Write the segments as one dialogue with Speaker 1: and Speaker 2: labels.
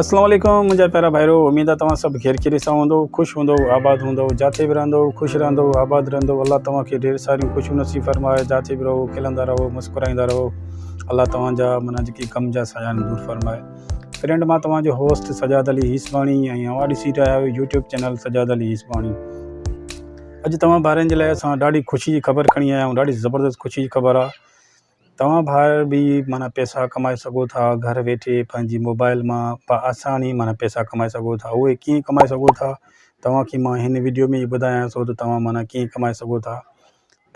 Speaker 1: اسلام عليڪم منهنجا پيارا ڀائرو اميد آ توهان سڀ خير خيريت سان هوندو خوش هوندو آباد هوندو جاٿي به رهندو خوش رهندو آباد رهندو الله توهان کي ڍير ساريون خوشيون نصيب فرمائي جاٿي به رهو کلندا رهو مسڪرائيندا رهو الله توهان جا معنيٰ جيڪي غم جا سايا آهن دور فرمائي فرينڊ مان توهان جو هوسٽ سجاد علي هيسباڻي ۽ اوهان ڏسي رهيا آهيو يوٽيوب چينل سجاد علي هيسباڻي اڄ توهان ڀائرن جي لاء اسان ڏاڍي خوشي جي خبر کڻي آيا آهيون ڏاڍي زبردست خوشي جي خبر آهي توهان ڀائر به معنيٰ پئسا ڪمائي سگهو ٿا گهر ويٺي پنهنجي موبائل مان بآساني معنيٰ پئسا ڪمائي سگهو ٿا اهي ڪيئن ڪمائي سگهو ٿا توهان کي مان هن وڊيو ۾ ئي ٻڌايان ٿو ته توهان معنيٰ ڪيئن ڪمائي سگهو ٿا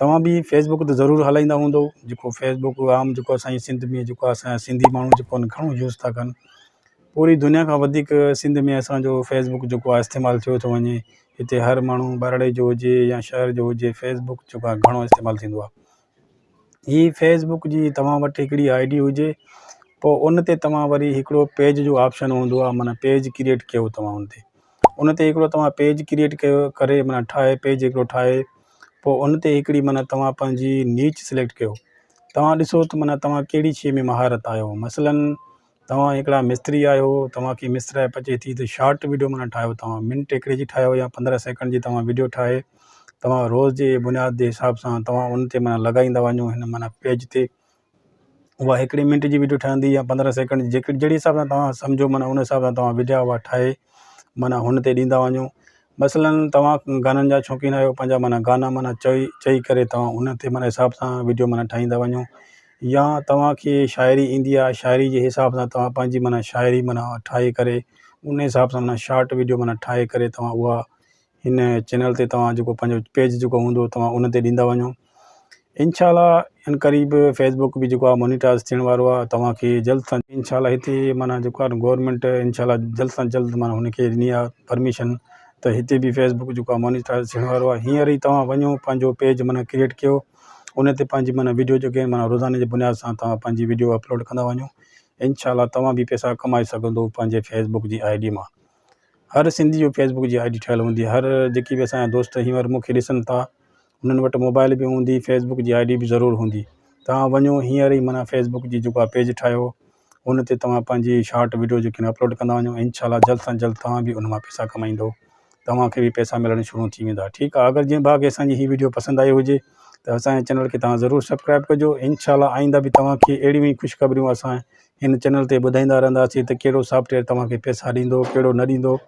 Speaker 1: توهان به فيس بڪ ته ضرور هلائيندا هوندو جيڪو فيس بڪ عام جيڪو اسانجي سنڌ ۾ جيڪو اسانجا سنڌي ماڻهو جيڪو آهن گهڻو يوز ٿا ڪن پوري دنيا کان وڌيڪ سنڌ ۾ اسانجو فيس بڪ جيڪو آهي استعمال ٿيو ٿو وڃي هتي هر ماڻهو ٻهراڙي جو هجي يا شهر جو هجي فيس بڪ جيڪو آهي گهڻو استعمال ٿيندو آهي هي فيس بڪ جي توهان وٽ هڪڙي I D هجي پوء ان تي توهان وري هڪڙو پيج جو آپشن هوندو آهي معنيٰ پيج ڪريئيٽ ڪيو توهان ان تي ان تي هڪڙو توهان پيج ڪريئيٽ ڪيو ڪري معنيٰ ٺاهي پيج هڪڙو ٺاهي پوء ان تي هڪڙي معنيٰ توهان پنهنجي نيچ سليڪٽ ڪيو توهان ڏسو ته معنيٰ توهان ڪهڙي شيء ۾ مهارت آهيو مثلاً توهان هڪڙا مستري آهيو توهان کي مسترائپ اچي ٿي ته شارٽ وڊيو معنيٰ ٺاهيو توهان منٽ هڪڙي جي ٺاهيو يا 15 سيڪنڊ جي توهان وڊيو ٺاهي توهان روز جي بنياد جي حساب سان توهان ان تي معنيٰ لڳائيندا وڃو هن معنيٰ پيج تي اها هڪڙي منٽ جي وڊيو ٺهندي يا 15 سيڪنڊ جي جيڪي جهڙي حساب سان توهان سمجهو معنيٰ ان حساب سان توهان وڊيا اها ٺاهي معنيٰ هن تي ڏيندا وڃو مثلاً توهان گانن جا شوقين آهيو پنهنجا معنيٰ گانا معنيٰ چئي چئي ڪري توهان ان تي معنيٰ حساب سان وڊيو معنيٰ ٺاهيندا وڃو يا توهان کي شاعري ايندي آهي شاعري جي حساب سان توهان پنهنجي معنيٰ شاعري معنيٰ ٺاهي ڪري ان حساب سان معنيٰ شارٽ وڊيو معنيٰ ٺاهي ڪري توهان اها هن چينل تي توهان جيڪو پنهنجو پيج جيڪو هوندو توهان ان تي ڏيندا وڃو انشاء الله ان قريب فيس بڪ به جيڪو آهي مونيٽائز ٿيڻ وارو آهي توهان کي جلد سان انشاء الله هتي معنيٰ جيڪو آهي گورنمينٽ انشاء الله جلد سان جلد معنيٰ هن کي ڏني آهي پرميشن ته هتي به فيس بڪ جيڪو آهي مونيٽائز ٿيڻ وارو آهي هينئر ئي توهان وڃو پنهنجو پيج معنيٰ ڪريئيٽ ڪيو ان تي پنهنجي معنيٰ وڊيو جيڪي آهن معنيٰ روزاني جي بنياد سان توهان پنهنجي وڊيو اپلوڊ ڪندا وڃو انشاء الله توهان به پئسا ڪمائي سگهندو پنهنجي فيس بڪ جي I D مان هر سنڌي جو فيس بڪ جي I D ٺهيل هوندي هر جيڪي به اسانجا دوست هينئر مون کي ڏسن ٿا انهن وٽ موبائل به هوندي فيس بڪ جي I D به ضرور هوندي توهان وڃو هينئر ئي معنيٰ فيس بڪ جي جيڪو آهي پيج ٺاهيو ان تي توهان پنهنجي شارٽ وڊيو جيڪي آهن اپلوڊ ڪندا وڃو انشاء الله جلد سان جلد توهان به ان مان پئسا ڪمائيندو توهان کي به پئسا ملڻ شروع ٿي ويندا ٺيڪ آهي اگر جنهن ڀاء کي اسانجي هي وڊيو پسند آئي هجي ته اسانجي چينل کي توهان ضرور سبسڪرائب ڪجو انشاء الله آئنده به توهان کي اهڙيون ئي خوشخبريون اسان هن چينل تي ٻڌائيندا رهنداسين ته ڪهڙو سافٽويئر توهان کي پئسا ڏيندو ڪهڙو نه ڏيندو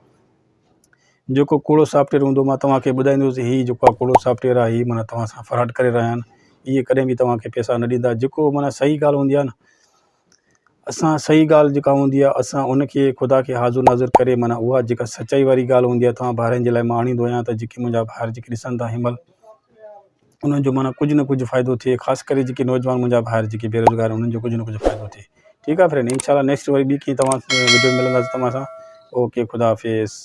Speaker 1: جيڪو ڪوڙو سافٽ ويئر هوندو مان توهان کي ٻڌائيندس هي جيڪو آهي ڪوڙو سافٽ ويئر آهي هي معنيٰ توهان سان فراڊ ڪري رهيا آهن اهي ڪڏهن به توهان کي پئسا نه ڏيندا جيڪو معنيٰ صحيح ڳالهه هوندي آهي نه اسان صحيح ڳالهه جيڪا هوندي آهي اسان ان کي خدا کي حاضر ناظر ڪري معنيٰ اها جيڪا سچائي واري ڳالهه هوندي آهي توهان ڀائرن جي لاء مان آڻيندو آهيان ته جيڪي منهنجا ڀائر جيڪي ڏسن ٿا هن مهل انهن جو معنيٰ ڪجهه نه ڪجهه فائدو ٿئي خاص ڪري جيڪي نوجوان منهنجا ڀائر جيڪي بيروزگار آهن انهن جو ڪجهه نه ڪجهه فائدو ٿئي ٺيڪ آهي فرينڊ انشاء الله نيڪسٽ وري ٻي ڪنهن توهان ويڊيو ۾ ملنداسين توهان سان اوڪي خدا حافظ.